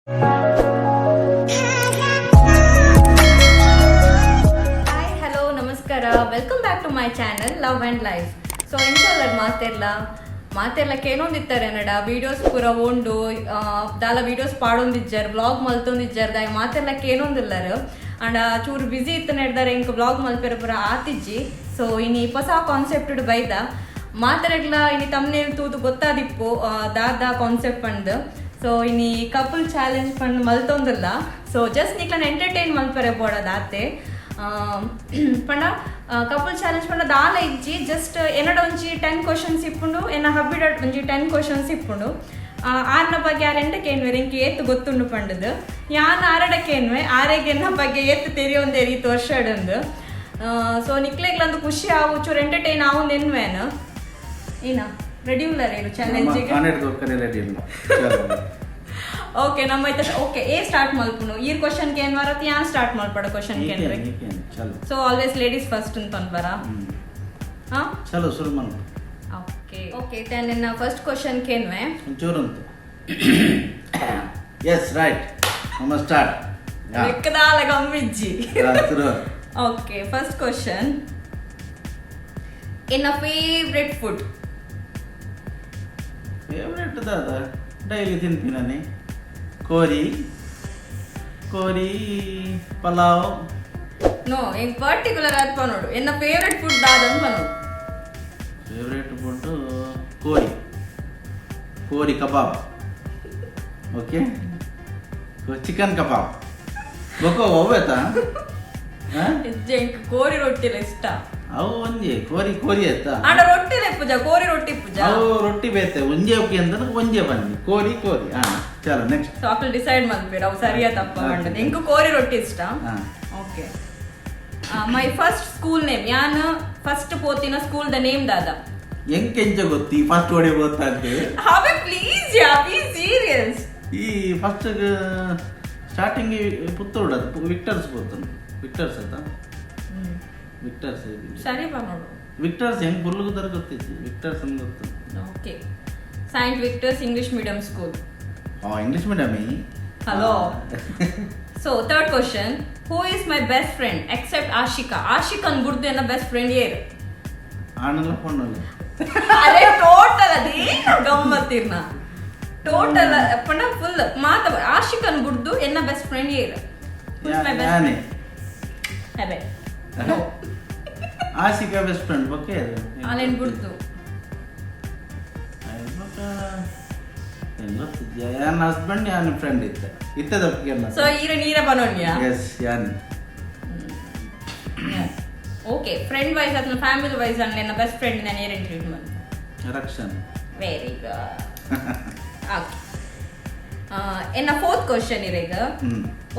Hi, hello, ನಮಸ್ಕಾರ. Welcome back to my channel Love and Life. So ಎಂಚ ಮಾತೆರ್ಲ? ಮಾತೆರ್ಲ ಕೇನೊಂದಿತ್ತಾರೆ ನಡ ವೀಡಿಯೋಸ್ ಪೂರ ಓಂಡು, ದಾಲ ವೀಡಿಯೋಸ್ ಪಾಡೊಂದಿಜ್ಜಾರ್, ವ್ಲಾಗ್ ಮಲ್ತೊಂದಿಜ್ಜಾರ್, ದಾಯ ಮಾತೆರ್ಲ ಕೇನೊಂದಿಲ್ಲರು. ಅಂಡ ಚೂರು ಬಿಸಿ ಇತ್ತು ನೆಡ್ದಾರೆ, ಇಂಕ್ ವ್ಲಾಗ್ ಮಲ್ಪೆರ ಪೂರ ಆತಿಜ್ಜಿ. ಸೊ ಇನಿ ಹೊಸ ಕಾನ್ಸೆಪ್ಟ್ ಬೈದ. ಮಾತೆರೆಗ್ಲ ಇನಿ ತಮ್ನೇಲ್ ತೂದು ಗೊತ್ತಾದಿಪ್ಪು ದಾದ ಕಾನ್ಸೆಪ್ಟ್ ಪಂದ್. ಸೊ ಇನಿ ಕಪಲ್ ಚಾಲೆಂಜ್ ಪಂದ್ ಮಲ್ತೊಂದಿಲ್ಲ. ಸೊ ಜಸ್ಟ್ ನಿಕ್ಲನ್ ಎಂಟರ್ಟೈನ್ ಮಲ್ಪರೆ ಬೋಡದಾತೆ. ಪಂಡ ಕಪಲ್ ಚಾಲೆಂಜ್ ಪಂಡ ದಾಲ ಇಜ್ಜಿ, ಜಸ್ಟ್ ಎನ್ನಡ ಒಂಜಿ 10 ಕ್ವಶನ್ಸ್ ಇಪ್ಪುಂಡು, ಎನ್ನ ಹಬ್ಬಿಡ ಒಂಜಿ 10 ಕ್ವಶನ್ಸ್ ಇಪ್ಪುಂಡು. ಆರ್ನ ಬಗ್ಗೆ ಆರ್ ಎಂಟ ಕೇನ್ವೆರ್, ಇಂಕ್ ಏತ್ ಗೊತ್ತುಂಡು ಪಂಡದು. ಯಾನ್ ಆರಡ ಕೇನ್ವೆ, ಆರೆಗ್ ಎನ್ನ ಬಗ್ಗೆ ಏತ್ ತೆರಿಯೊಂದೇರಿ ಈತ್ ವರ್ಷಡಂದು. ಸೊ ನಿಕ್ಲೆಗ್ಲಂದು ಖುಷಿ ಆವು, ಚೂರು ಎಂಟರ್ಟೈನ್ ಆವು ನೆನ್ವೇನು. ಏನ, ರೆಡಿ ಉಲ್ಲಾರ ಏನು ಚಾಲೆಂಜಿಗೆ? ರೆಡಿ ಇಲ್ಲ. ಓಕೆ, ನಮ್ಮ ಓಕೆ, ಏ ಸ್ಟಾರ್ಟ್ ಮಲ್ಪುನು? ಈ ಕ್ವಶನ್ ಕೇನ್ ವಾರತ್ ಯಾನ್ ಸ್ಟಾರ್ಟ್ ಮಲ್ಪಡ ಕ್ವಶನ್ ಕೇನ್ರೆ? ಚಲೋ. ಸೊ ಆಲ್ವೇಸ್ ಲೇಡೀಸ್ ಫಸ್ಟ್ ಅಂತ ಪನ್ಪರ? ಹಾ. ಚಲೋ, ಶುರು ಮಾಡು. ಓಕೆ ಓಕೆ, ನಿನ್ನ ಫಸ್ಟ್ ಕ್ವಶನ್ ಕೇನ್ವೆ. ಒಂಚೂರು ಉಂಟು. ಎಸ್, ರೈಟ್, ನಮ್ಮ ಸ್ಟಾರ್ಟ್. ಲೆಕ್ಕದಾಲ ಗಮ್ಮಿಜ್ಜಿ. ಶುರು. ಓಕೆ, ಫಸ್ಟ್ ಕ್ವಶನ್, ಎನ್ನ ಫೇವ್ರೆಟ್ ಫುಡ್? ಫೇವ್ರೆಟ್ ದಾದ? ಡೈಲಿ ತಿನ್ಪಿನನೆ, ಕೋರಿ, ಕೋರಿ ಪಲಾವ್. ನೋ, ಇಂಕ್ ಪರ್ಟಿಕ್ಯುಲರ್ ಆದ್ ಪನೋಡು. ಎನ್ನ ಫೇವ್ರೆಟ್ ಫುಡ್ ದಾದ ಅಂತ ಪನೋಡು. ಫೇವ್ರೆಟ್ ಫುಡ್ ಕೋರಿ, ಕೋರಿ ಕಬಾಬ್. ಓಕೆ, ಚಿಕನ್ ಕಬಾಬ್. ಬೊಕ ಒವ್ವೆತ? ಇಜ್ಜೆ, ಇಂಕ್ ಕೋರಿ ರೊಟ್ಟಿಲ ಇಷ್ಟ. ಅವು ಒಂಜೆ, ಕೋರಿ ಕೋರಿ ಆಯ್ತಾ? ಆಂಡ ರೊಟ್ಟಿಲ ಪೂಜಾ, ಕೋರಿ ರೊಟ್ಟಿ ಪೂಜಾ. ಅವು ರೊಟ್ಟಿ ಬೇತೆ. ಒಂಜೆ ಉಕ್ಕಿ ಅಂದ್ರೆ ಒಂಜೆ ಬನ್ನಿ, ಕೋರಿ ಕೋರಿ. ಹಾ, ಚಲೋ, ನೆಕ್ಸ್ಟ್. ಸೊ ಅಕಲ್ ಡಿಸೈಡ್ ಮಲ್ಪೇರು ಅವು ಸರಿಯಾ ತಪ್ಪ ಪಂಡದು. ಇಂಕ್ ಕೋರಿ ರೊಟ್ಟಿ ಇಷ್ಟ. Okay, my first school name? ಯಾನ್ ಫಸ್ಟ್ ಪೋತಿನ ಸ್ಕೂಲ್ the name ದಾದ? ಎಂಕೆಂಚ ಗೊತ್ತಿ ಫಸ್ಟ್ ಹೊಡೆ ಗೊತ್ತಂತೆ? ಹಾವೆ, ಪ್ಲೀಸ್ ಯಾ, ಬಿ ಸೀರಿಯಸ್. ಈ ಫಸ್ಟ್ ಸ್ಟಾರ್ಟಿಂಗ್ ಪುತ್ತೂರು ಅದು ವಿಕ್ಟರ್ಸ್ ಪೋತನು, ವಿಕ್ಟರ್ಸ್ ಆಯ್ತಾ? ವಿಕ್ಟರ್ಸ್. ಸರಿ ಬಾ ನೋಡು. ವಿಕ್ಟರ್ಸ್ ಹೆಂಗ್ ಪುರ್ಲುಗುದಾರ ಗೊತ್ತೈತಿ, ವಿಕ್ಟರ್ಸ್ ಅಂತ ಗೊತ್ತು. Okay, Saint Victor's English Medium School. Ha, English medium. Hello. So third question, who is my best friend except Ashika? ಆಶಿಕನ್ ಬುಡ್ದು ಎನ್ನ ಬೆಸ್ಟ್ ಫ್ರೆಂಡ್ ಏರ್? ಆಣಲ್ಲ ಪೊಣ್ಣಲ್ಲ? ಅರೆ, ಟೋಟಲ್ ಅದೇ ಗಮ್ಮತ್ತಿರ್ನ. ಟೋಟಲ್ ಪಂಡ ಫುಲ್ ಮಾತ, ಆಶಿಕನ್ ಬುಡ್ದು ಎನ್ನ ಬೆಸ್ಟ್ ಫ್ರೆಂಡ್ ಏರ್? Who is my best? ಯಾನೆ. ಅಬೆ. Ashika best friend, okay. ಆಲೆನ್ ಬುಡ್ದು. ಯಾನ್ ಹಸ್ಬೆಂಡ್, ಯಾನ್ ಫ್ರೆಂಡ್ ಇತ್ತ ಇತ್ತದ. ಸೊ ಈರ ನೀರ ಬನೋನ್ಯಾ? ಎಸ್, ಯಾನ್. ಓಕೆ, ಫ್ರೆಂಡ್ ವೈಸ್ ಅಥವಾ ಫ್ಯಾಮಿಲಿ ವೈಸ್ ಅನ್ನ ನನ್ನ ಬೆಸ್ಟ್ ಫ್ರೆಂಡ್ ನಾನು ಏರ್ ಟ್ರೀಟ್ ಮಾಡ್ತೀನಿ? ರಕ್ಷನ್. Very good. ಓಕೆ, ಎನ್ನ ಫೋರ್ತ್ ಕ್ವಶನ್ ಇರೇಗ.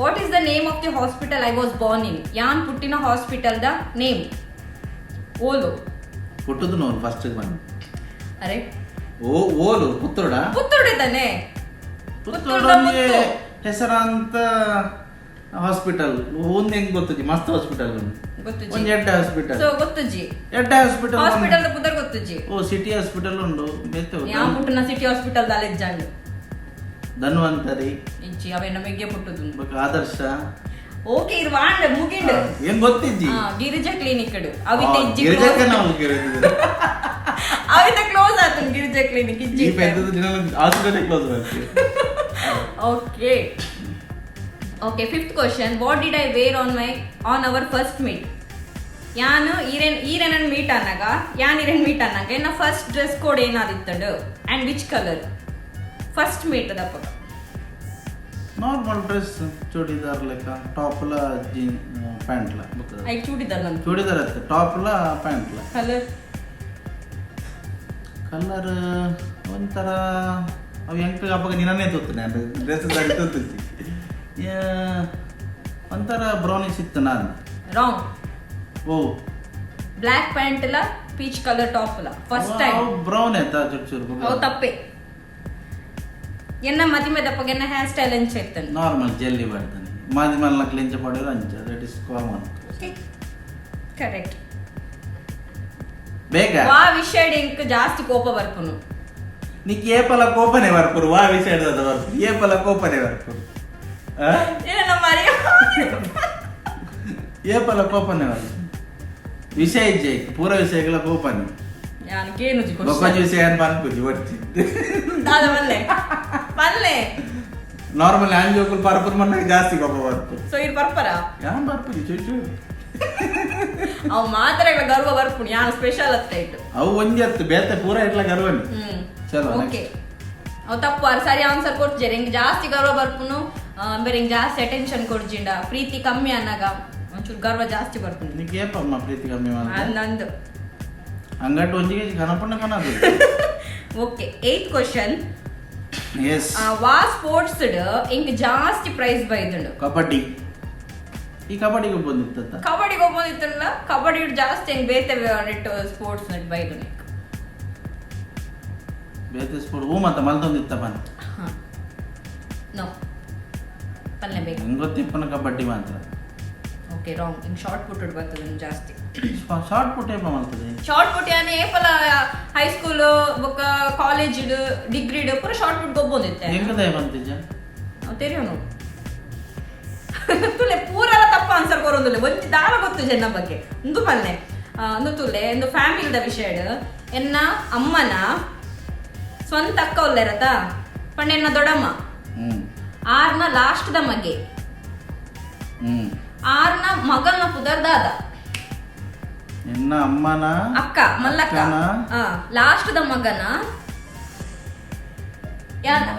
What is the name of the hospital I was born in? ಯಾನ್ ಪುಟ್ಟಿನ ಹಾಸ್ಪಿಟಲ್ the name ಓಲು? ಪುಟ್ಟದು ನೋವು ಫಸ್ಟ್ ಬಂದು. ಅರೆ. ಓ, ಓಲು ಪುತ್ತೂಡ? ಪುತ್ತೂಡೆ ತಾನೆ. ಪುತ್ತೂರಲ್ಲಿ ಹೆಸರಾಂತ ಹಾಸ್ಪಿಟಲ್ ಒಂದ್ ಹೆಂಗ್ ಗೊತ್ತುಜಿ? ಮಸ್ತ್ ಹಾಸ್ಪಿಟಲ್. ಗೊತ್ತುಜಿ. ಒಂಜಿ ಎಡ್ಡೆ ಹಾಸ್ಪಿಟಲ್. ಸೊ ಗೊತ್ತುಜಿ. ಎಡ್ಡೆ ಹಾಸ್ಪಿಟಲ್. ಹಾಸ್ಪಿಟಲ್ the ಪುದರ್ ಗೊತ್ತುಜಿ. ಓ, ಸಿಟಿ ಹಾಸ್ಪಿಟಲ್ ಉಂಡು, ಬೇತೆ. ಯಾನ್ ಪುಟ್ಟುನ ಸಿಟಿ ಹಾಸ್ಪಿಟಲ್ ದಾಲೆಜ್ಜಾಂಡ್. ಧನ್ವಂತರಿ. ಇಜ್ಜಿ, ಅವೇನ ಮೆಗ್ಗೆ ಪುಟ್ಟುದು. ಬೊಕ ಆದರ್ಶ. ಓಕೆ, ಇರ್ ವಾಂಡ್ ಮುಗಿಂಡ್. ಏನ್ ಗೊತ್ತಿಜ್ಜಿ? ಗಿರಿಜಾ ಕ್ಲಿನಿಕ್ ಅವಿತ ಇಜ್ಜಿ. ಗಿರಿಜಕ್ಕ ನಾವು ಗಿರಿಜ. ಅವಿತ ಕ್ಲೋಸ್ ಆತನ್ ಗಿರಿಜಾ ಕ್ಲಿನಿಕ್ ಇಜ್ಜಿ. ಈ ಪೆದ್ದದ ದಿನ ಹಾಸ್ಪಿಟಲ್ ಕ್ಲೋಸ್ ಮಾಡ್ತೀವಿ. Okay okay, fifth question, what did I wear on our first meet? ಯಾನು ಈರೇನ್ ಈರೇನನ್ ಮೀಟ್ ಅನ್ನಾಗ, ಯಾನ್ ಇರೇನ್ ಮೀಟ್ ಅನ್ನಾಗ ಎನ್ನ ಫಸ್ಟ್ ಡ್ರೆಸ್ ಕೋಡ್ ಏನಾದಿತ್ತಂಡು and which colour first meet ದಪ್ಪಗ? Normal dress, churidar ಲೆಕ್ಕ, ಟಾಪ್ಲ ಜೀನ್ ಪ್ಯಾಂಟ್ಲ. ಐಕ್ ಚೂಡಿದಾರ್ ನನ್? ಚೂಡಿದಾರ್ ಅತ್ತೆ, ಟಾಪ್ಲ ಪ್ಯಾಂಟ್ಲ. ಕಲರ್? ಕಲರ್ ಒಂಥರ ಅವು ಎಂಕ್ ಅಪ್ಪಗ ನಿನ್ನೇ ತೋತು, ನಾನು ಡ್ರೆಸ್ ಸರಿ ತೋತುಜಿ. ಒಂಥರ ಬ್ರೌನಿಶ್ ಇತ್ತು ನಾನು. ರಾಂಗ್. ಓ. ಬ್ಲ್ಯಾಕ್ ಪ್ಯಾಂಟ್ ಲ ಪೀಚ್ ಕಲರ್ ಟಾಪ್ ಲ ಫಸ್ಟ್ ಟೈಮ್. ಬ್ರೌನ್ ಆಯ್ತಾ ಚೂರು ಚೂರು. ಅವು ತಪ್ಪೆ. ಎನ್ನ ಮದಿಮೆ ದಪ್ಪಗ ಎನ್ನ ಹೇರ್ ಸ್ಟೈಲ್ ಎಂಚ ಇತ್ತನು? ನಾರ್ಮಲ್ ಜೆಲ್ಲಿ ಬರ್ತದೆ, ಮಾದಿ ಮಲ್ನಕ್ಲು ಎಂಚ ಪಡೆಯೋರು ಅಂಚ, that is common. Correct. ಬೇಗ. ವಾ ವಿಷಯಡ್ ಇಂಕ್ ಜಾಸ್ತಿ ಕೋಪ ಬರ್ಪುನು? ನಿಕ್ ಏಪಲ ಕೋಪನೆ ಬರ್ಪುರು. ವಾ ವಿಷಯ ಬರ್ಪುರು, ಏಪಲ ಕೋಪನೆ ಬರ್ಪುರು. ನಿನ್ನ ಮರ್ಯಾದೆ. ಏಪಲ ಕೋಪನೆ వాళ్ళు ವಿಷಯ ಇಜ್ಜೆ, ಪೂರ ವಿಷಯಗಳ ಕೋಪನೆ. ಯಾನ್ ಕೇನುಜಿ. ಬೊಕೊಂಜಿ ವಿಷಯ ಏನ್ ಪನ್ಪುಜಿ ಒರ್ಚಿ. ದಾದ ಪಲ್ಲೆ ಪಲ್ಲೆ. ನಾರ್ಮಲ್ ಆನ್ ಜೋಕುಲು ಪರ್ಪುರ್ ಮನ್ನಾಗ ಜಾಸ್ತಿ ಕೋಪ ಬರ್ಪು. ಸೊ ಇರ್ ಪರ್ಪರ? ಯಾನ್ ಬರ್ಪುಜಿ, ಚೂರು ಚೂರು. ಅವ್ ಮಾತ್ರ ಗರ್ವ ಬರ್ಪುಣಿ, ಯಾನ್ ಸ್ಪೆಷಲ್ ಅತ್ತ ಇಟ್ಟು. ಅವು ಒಂಜಿ ಅತ್ತು, ಬೇತೆ ಪೂರ ಇಟ್ಲ ಗರ್ವನಿ. ಚಲೋ. ಓಕೆ, ಅವ್ ತಪ್ಪು. ಅರ್ ಸರಿ ಆನ್ಸರ್ ಕೊಡ್ಜೇರ್. ಹಿಂಗ್ ಜಾಸ್ತಿ ಗರ್ವ ಬರ್ಪುನು ಬೇರೆ, ಹಿಂಗ್ ಜಾಸ್ತಿ ಅಟೆನ್ಷನ್ ಕೊಡ್ಜಿಂಡ, ಪ್ರೀತಿ ಕಮ್ಮಿ ಅನ್ನಾಗ ಒಂಚೂರು ಗರ್ವ ಜಾಸ್ತಿ ಬರ್ಪುನು. ನಿಕ್ಕೆ ಏಪಮ್ಮ ಪ್ರೀತಿ ಕಮ್ಮಿ ಮಾಡ? ಅದ್ ನಂದು. ಅಂಗಟ್ಟು ಒಂಜಿ ಕೆಜಿ ಕನಪಣ್ಣ ಕನದು. Okay, eighth question. S. ವಾ ಸ್ಪೋರ್ಟ್ಸ್ ಇಂಕ್ ಜಾಸ್ತಿ ಪ್ರೈಸ್ ಬೈದುಂಡು? ಕಬಡ್ಡಿ. ಈ ಕಬಡ್ಡಿಗೆ ಬಂದಿತ್ತ? ಕಬಡ್ಡಿಗೆ ಹೋಗ್ಬೋದಿತ್ತಲ್ಲ, ಕಬಡ್ಡಿ ಜಾಸ್ತಿ ಹೆಂಗ್ ಬೇತೆ ನೆಟ್ಟು ಸ್ಪೋರ್ಟ್ಸ್ ನೆಟ್ ಬೈದು. ಬೇತೆ ಸ್ಪೋರ್ಟ್ ಹೂ ಮತ್ತೆ ಮಲ್ತೊಂದಿತ್ತ ಬನ್. ನೋ, ಪಲ್ಲೆ ಬೇಕು. ಹೆಂಗ್ ಗೊತ್ತಿಪ್ಪನ ಕಬಡ್ಡಿ ಮಾತ್ರ. Okay, wrong. ಹಿಂಗ್ ಶಾರ್ಟ್ ಪುಟ್ ಬರ್ತದೆ ನಿಮ್ಗೆ ಜಾಸ್ತಿ. ಶಾರ್ಟ್ ಪುಟ್ ಏಪ ಮಾಡ್ತದೆ? ಶಾರ್ಟ್ ಪುಟ್ ಯಾನೆ ಏಪಲ ಹೈಸ್ಕೂಲ್ ಬೊಕ್ಕ ಕಾಲೇಜ್ ಡಿಗ್ರಿ ಪೂರ ಶಾರ್ಟ್ ಪುಟ್ ಗೊಬ್ಬೊಂದಿತ್ತೆ. ಹೆಂಗದ ಬಂತಿಜ್ಜ? ತೆರಿಯೋನು ತುಲೆ, ಪೂರೆಲ್ಲ ತಪ್ಪ ಆನ್ಸರ್ ಕೊರೊಂದುಲ್ಲೆ. ಒಂಜಿ ದಾಲ ಗೊತ್ತು ಜನ ಬಗ್ಗೆ ಉಂದು ಪಲ್ಲೆ. ಉಂದು ತುಲೆ, ಒಂದು ಫ್ಯಾಮಿಲಿದ ವಿಷಯ. ಎನ್ನ ಅಮ್ಮನ ಸ್ವಂತ ಅಕ್ಕ ಉಲ್ಲೆರತ ಪಂಡ ಎನ್ನ ದೊಡ್ಡಮ್ಮ. ಆರ್ನ ಲಾಸ್ಟ್ the ಮಗೆ. ಆರ್ನ ಮಗನ ಪುದರ್ ದಾದ? ನಿನ್ನ ಅಮ್ಮನ ಅಕ್ಕ ಮಲ್ಲಕ್ಕ. ಅಕ್ಕನ? ಲಾಸ್ಟ್ the ಮಗನ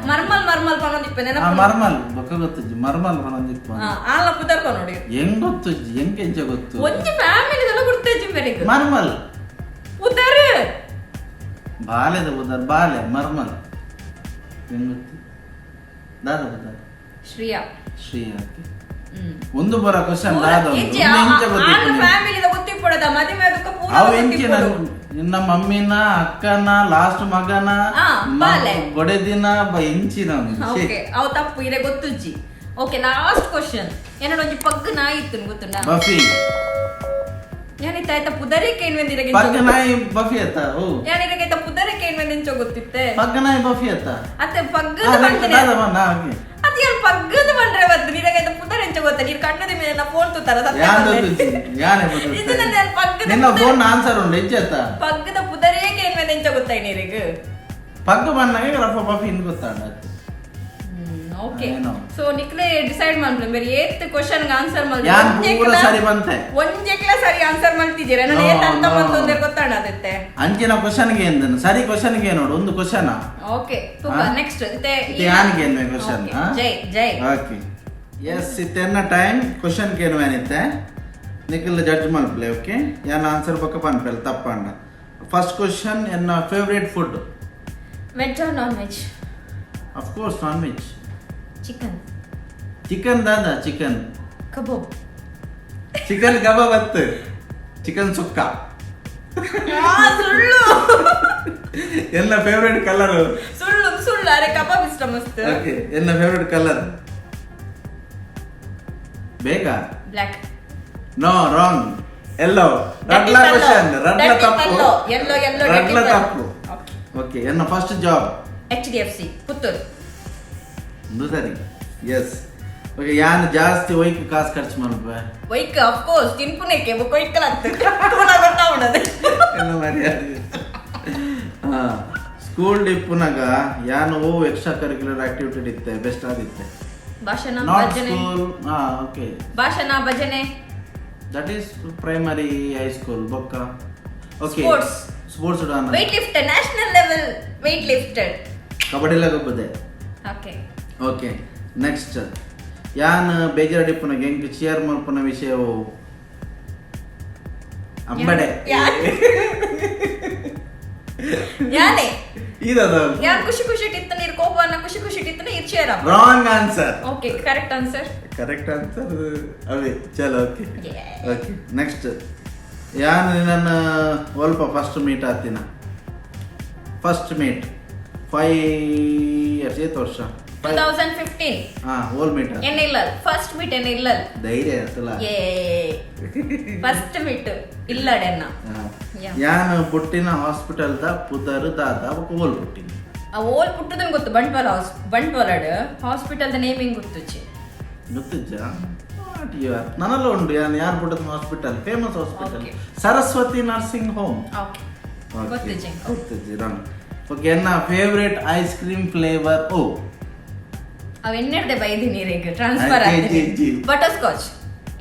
ಮರ್ಮಲ್, ಮರ್ಮಲ್ ಪನೊಂದಿಪ್ಪೆ. ಆ, ಮರ್ಮಲ್ ಬೊಕ್ಕ ಗೊತ್ತುಜ್ಜಿ, ಮರ್ಮಲ್ ಪನೊಂದಿಪ್ಪ. ಆಲ ಪುದರ್ ನೋಡಿ. ಹೆಂಗ್ ಗೊತ್ತುಜ್ಜಿ, ಹೆಂಗ್ ಹೆಂಚ ಗೊತ್ತು? ಒಂಜಿ ಫ್ಯಾಮಿಲಿದೆಲ್ಲ ಗುರ್ತೇಜಿ ಬೆಳಿಗ್ಗೆ. ಮರ್ಮಲ್. ಪುದರ್. ಬಾಲೆದ ಬುದರ್, ಬಾಲೆ ಮರ್ಮಲ್ ಹೆಂಗ್ ಗೊತ್ತು? ದಾದ ಬುದರ್? ಶ್ರೀಯಾ. ಶ್ರೀ, ಓಕೆ. ಒಂದು ಬರ ಕ್ವಶನ್ ದಾದ ಒಂದು? ಇಂಚಿ ಒಂದು ಇಂಚ ಗೊತ್ತಿಪ್ಪು. ಫ್ಯಾಮಿಲಿದ ಗೊತ್ತಿಪ್ಪಡದ ಮದುವೆ ಅದಕ್ಕ ಪೂರ ಅವು ಎಂಚಿ? ಗೊತ್ತಿಪ್ಪಡು. ನಿನ್ನ ಮಮ್ಮಿನ ಅಕ್ಕನ ಲಾಸ್ಟ್ ಮಗನ ಆ, ಬಾಲೆ. ಬೊಡೆದಿನ ಎಂಚಿನ ಒಂದು. ಛೆ. ಓಕೆ, ಅವು ತಪ್ಪು, ಇರೆ ಗೊತ್ತುಜ್ಜಿ. Okay, last question. ಏನೋ ಒಂಜಿ ಪಗ್ಗು ನಾಯಿ ಇತ್ತು, ಗೊತ್ತುಂಡ? ಬಫಿ. ಏನಿತ್ತ ಆಯ್ತಾ ಪುದರಿಕೆ ಏನ್ ಪಗ್ಗ ನಾಯಿ ಬಫಿ ಅತ್ತ ಓ. ಯಾನಿರಗೆ ಪುದರಿಕೆ ಏನ್ ಎಂಚೋ ಗೊತ್ತಿತ್ತೆ? ಪಗ್ಗ ನಾಯಿ ಬಫಿ ಅತ್ತ. ಅತ್ತೆ ಪಗ್ಗದ ಬಂದ್ರೆ ದಾದ ಬನ್ನ ಓಕೆ. ಅದು ಯಾರು ಪಗ್ಗದ ಬಂದ್ರೆ ಬತ್ತು ನಿನಗೆ ಪುದರ್ ಎಂಚ ಗೊತ್ತ? ನೀರು ಕಣ್ಣದ ಮೇಲೆ ನಾ ಫೋನ್ ತೂತಾರ ಸತ್ಯ ಯಾನ್ ಬಂದ್ರೆ. ಗೊತ್ತುಜ್ಜಿ, ಯಾನೆ ಇದು ನನ್ನ ಪಗ್ಗದ ನಿನ್ನ ಫೋನ್ ಆನ್ಸರ್ ಉಂಡು ಎಂಚ ಅತ್ತ? ಪಗ್ಗದ ಪುದರೇಕೆ ಏನ್ ಮೇಲೆ ಎಂಚ ಗೊತ್ತಾಯ್ ನೀರಿಗೆ? ಪಗ್ಗ ಬನ್ನಾಗ ರಫ ಬಫಿ ಇನ್ ಗೊತ್ತಾಂಡ. ಓಕೆ. ಏನೋ. ಸೊ ನಿಕ್ಲೆ ಡಿಸೈಡ್ ಮಾಡ್ಲಿ ಬೇರೆ ಏತ್ ಕ್ವಶನ್ ಆನ್ಸರ್ ಯಾನ್ ಪೂರ ಸರಿ ಬಂತೆ. ಒಂಜೆಕ್ಲ ಸರಿ ಆನ್ಸರ್ ಮಾಡ್ತಿದ್ದೀರ ನಾನು. No, ಏತ್ ಅಂತ no. ಬಂತಂದ್ರೆ ಗೊತ್ತಾಣ ಅದತ್ತೆ. ಅಂಚಿನ ಕ್ವಶನ್ ಗೆ ಎಂದನು ಸರಿ ಕ್ವಶನ್ ಗೆ ನೋಡು ಒಂದು ಕ್ವಶನ್. ಓಕೆ, ಹಾ? ನೆಕ್ಸ್ಟ್. ಇತ್ತೆ ಯಾನಿಗೆ ಏನ್ವೆ ಕ್ವಶನ್? ಜೈ ಜೈ. ಓಕೆ, ಎಸ್, ಇತ್ತೆನ್ನ ಟೈಮ್ ಕ್ವಶನ್ ಕೇನುವೇನಿತ್ತೆ, ನಿಖಿಲ್ ಜಡ್ಜ್ ಮಲ್ಪಲೆ. ಓಕೆ, ಯಾನ್ ಆನ್ಸರ್ ಪಕ್ಕ ಪನ್ಪೆಲ್ ತಪ್ಪಂಡ. ಫಸ್ಟ್ ಕ್ವಶನ್, ಎನ್ನ favourite food? Veg or non veg? Of course non veg. Chicken. Chicken ದಾದ ಚಿಕನ್? ಕಬಾಬ್. ಚಿಕನ್ ಕಬಾಬ್ ಅತ್ತು, ಚಿಕನ್ ಸುಕ್ಕ. ಸುಳ್ಳು. ಎನ್ನ ಫೇವರೇಟ್ ಕಲರ್? ಸುಳ್ಳು ಸುಳ್ಳು, ಅರೆ ಕಬಾಬ್ ಇಷ್ಟ ಮಸ್ತ್. ಓಕೆ, ಎನ್ನ ಫೇವರೇಟ್ ಕಲರ್ ಬೇಗ. ಬ್ಲ್ಯಾಕ್. ನೋ, ರಾಂಗ್, ಎಲ್ಲೋ. ರಡ್ಲ ಕ್ವಶನ್, ರಡ್ಲ ತಪ್ಪು. ಎಲ್ಲೋ ಎಲ್ಲೋ. ರಡ್ಲ ತಪ್ಪು. ಓಕೆ, ಎನ್ನ ಫಸ್ಟ್ ಜಾಬ್? HDFC Puttur. ಒಂದು ಸರಿ, ಎಸ್. ಓಕೆ, ಯಾನ್ ಜಾಸ್ತಿ ಒಯ್ಕ್ ಕಾಸು ಖರ್ಚು ಮಲ್ಪೆ? ವೈಕ್, ಆಫ್ ಕೋರ್ಸ್, ತಿನ್ಪುನೆಕ್ಕೆ ಬೊಕ್ಕ ಒಯ್ಕಲತ್ತು ತೂನ ಗೊತ್ತಾವಣದು. ಎಲ್ಲ ಮರ್ಯಾದೆ. ಹಾ, ಸ್ಕೂಲ್ ಡಿಪ್ಪುನಾಗ ಯಾನ್ ಓ ಎಕ್ಸ್ಟ್ರಾ ಕರಿಕ್ಯುಲರ್ ಆಕ್ಟಿವಿಟಿ ಇತ್ತೆ ಬೆಸ್ಟ್ ಆದಿತ್ತೆ? ಭಾಷಣ. Not ಭಜನೆ. ಸ್ಕೂಲ್, ಹಾ, ಓಕೆ. ಭಾಷಣ, ಭಜನೆ. That is primary, high school ಬೊಕ್ಕ. Okay. Sports. Sports. Weight lift, national level weight lifted. Kabaddi ಎಲ್ಲ ಗೊಬ್ಬದೆ. ಓಕೆ. ಓಕೆ, ನೆಕ್ಸ್ಟ್, ಯಾನ್ ಬೇಜಾರು ಡಿಪ್ಪುನಾಗ ಎಂಕ್ ಚಿಯರ್ ಮಲ್ಪುನ ವಿಷಯವು? ಅಂಬಡೆ. ಯಾನೆ. ಇದದ. ಯಾನ್ ಖುಷಿ ಖುಷಿ ಇಟ್ಟಿತ್ತ ನೀರು ಕೋಪವನ್ನ, ಖುಷಿ ಖುಷಿ ಇಟ್ಟಿತ್ತ ನೀರು cheer. Wrong answer. Okay, correct answer? Correct answer ಅವೇ. ಚಲೋ, ಓಕೆ. ಓಕೆ, ನೆಕ್ಸ್ಟ್, ಯಾನ್ ನನ್ನ ಒಲ್ಪ ಫಸ್ಟ್ ಮೀಟ್ ಆತಿನ? ಫಸ್ಟ್ ಮೀಟ್ 5 ಇಯರ್ಸ್, ಏತ್ ವರ್ಷ? 2015. ಹಾ, ಓಲ್ ಮೀಟ್? ಎನ್ನ ಇಲ್ಲ, ಫಸ್ಟ್ ಮೀಟ್ ಎನ್ನ ಇಲ್ಲ. ಧೈರ್ಯ ಆಯ್ತಲ್ಲ. ಏ, ಫಸ್ಟ್ ಮೀಟ್ ಇಲ್ಲಡೆನ್ನ. Yeah. ಯಾನ್ ಪುಟ್ಟಿನ ಹಾಸ್ಪಿಟಲ್ the ಪುದರ್ ದಾದ, ಓಲ್ ಪುಟ್ಟಿನ? ಆ ಓಲ್ ಪುಟ್ಟದನ್ ಗೊತ್ತು, ಬಂಟ್ವಾಳ ಹೌಸ್, ಬಂಟ್ವಾಳಡ್ ಹಾಸ್ಪಿಟಲ್ the naming ಗೊತ್ತುಚಿ. ಗೊತ್ತಿಜ್ಜಾ? What you are? ನನಲ್ಲ ಉಂಡು. ಯಾನ್ ಯಾರು ಪುಟ್ಟದ hospital, famous hospital. Okay. Saraswati nursing home. Okay, ಗೊತ್ತಿಜ್ಜಿ. ಗೊತ್ತಿಜ್ಜಿ, ರಾಂಗ್. ಓಕೆ, ಎನ್ನ ಫೇವ್ರೆಟ್ ಐಸ್ ಕ್ರೀಮ್ ಫ್ಲೇವರ್ ಓ? ಅವ್ ಎನ್ನೆಡ್ದೆ ಬೈದಿನಿ ನೀರಿಗೆ ಟ್ರಾನ್ಸ್ಫರ್ ಜಿ, ಆಗ್ತೀನಿ. ಜಿ, ಜಿ. ಬಟರ್ ಸ್ಕಾಚ್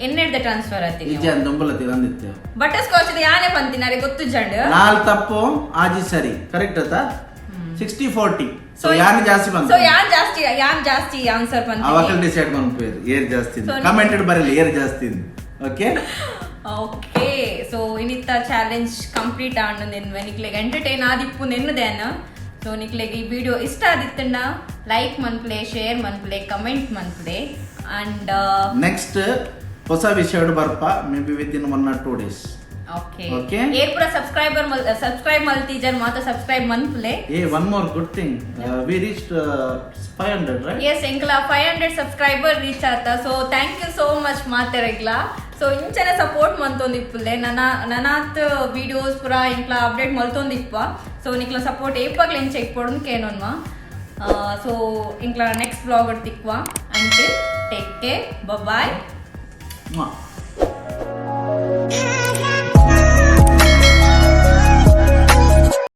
ಎನ್ನೆಡ್ದೆ ಟ್ರಾನ್ಸ್ಫರ್ ಆಗ್ತೀನಿ. ಇಜ್ಜಿ, ಅಂದೊಂಬಲತಿ ಬಂದಿತ್ತು. ಬಟರ್ ಸ್ಕಾಚ್ ಯಾನೆ ಪಂತೀನಿ ಅರೆ ಗೊತ್ತು ಜಂಡ್. ನಾಲ್ ತಪ್ಪು, ಆಜಿ ಸರಿ. ಕರೆಕ್ಟ್ ಅತ್ತ? 60-40. ಸೊ ಯಾನ್ ಜಾಸ್ತಿ ಬಂತು? ಸೊ ಯಾನ್ ಜಾಸ್ತಿ ಆನ್ಸರ್ ಅವಕಲ್ ಪಂತೀನಿ? ಡಿಸೈಡ್ ಮಾಡ್ಪೇರು ಏರ್ ಜಾಸ್ತಿ. So, comment ಬರಲಿ ಏರ್ ಜಾಸ್ತಿ. ಓಕೆ. ಓಕೆ, ಸೊ ಇನ್ನಿತ್ತ ಚಾಲೆಂಜ್ ಕಂಪ್ಲೀಟ್ ಆಂಡ್ ನಿನ್ವೆ ನಿಕ್ಲೆಗ್ ಎಂಟರ್ಟೈನ್ ಆದಿಪ್ಪು ನೆನ್ನದೇನ. ಸೊ ನಿಕ್ಲೆಗ್ ಈ ವಿಡಿಯೋ ಇಷ್ಟ ಆದಿತ್ತಂಡ ಲೈಕ್ ಮನ್ಪ್ಲೆ, ಶೇರ್ ಮನ್ಪ್ಲೆ, ಕಮೆಂಟ್ ಮನ್ಪ್ಲೆ ಅಂಡ್ ನೆಕ್ಸ್ಟ್ ಹೊಸ ವಿಷಯ ಬರ್ಪ, maybe within 1 or 2 days. Okay. Okay. ಏರ್ ಪೂರ ಸಬ್ಸ್ಕ್ರೈಬರ್ ಸಬ್ಸ್ಕ್ರೈಬ್ ಮಲ್ತೀಜರ್ ಮಾತ ಸಬ್ಸ್ಕ್ರೈಬ್ ಮನ್ಪ್ಲೆ. ಏ, one more good thing, we reach 500, right? S, ಎಂಕ್ಲ 500 subscriber reach ಆತ. So thank you so much ಮಾತೆರೆಗ್ಲ. ಸೊ ಇಂಚನೆ ಸಪೋರ್ಟ್ ಮಂತೊಂದಿಪ್ಪುಲ್ಲೆ. ನನ್ನ ನನಾತ್ ವಿಡಿಯೋಸ್ ಪೂರ ಇಂಕ್ಲ ಅಪ್ಡೇಟ್ ಮಲ್ತೊಂದಿಪ್ಪ. ಸೊ ನಿಕ್ಲ ಸಪೋರ್ಟ್ ಏಪಾಗ್ಲ ಇಂಚ ಇಪ್ಪೊಡು ಕೇನೊನ್ಮ. ಸೊ ಇಂಕ್ಲ ನೆಕ್ಸ್ಟ್ ಬ್ಲಾಗ್ ತಿಕ್ವ. Until, take care, bye. Mwah.